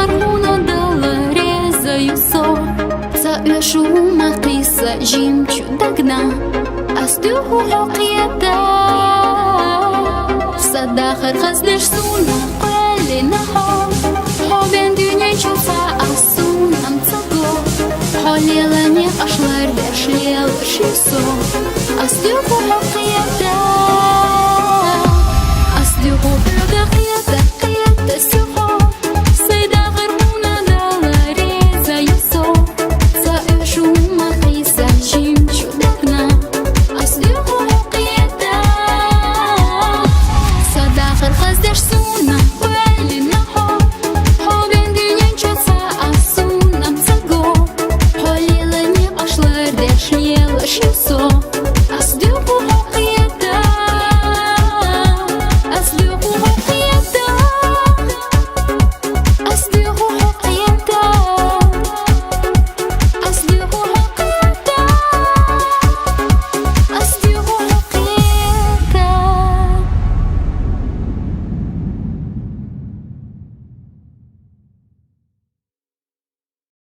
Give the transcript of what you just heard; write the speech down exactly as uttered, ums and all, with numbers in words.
Гьуна дала реза юсо, ца уьш ума къиса жимчу дагна, ас дуьху хьо къеда. Садахар хаздеш суна къвеллина хьо, хьо бен дуьнен чу ца асунам ца го, хьо лелани къашлардеш лелаш юсо, ас дуьху хьо къеда. Ас дуьху хьо къеда, къеда сухо, сайдахар гьуна дала реза юсо, ца уьш ума къиса жимчу дагна, ас дуьху хьо къеда. Садахар хаздеш суна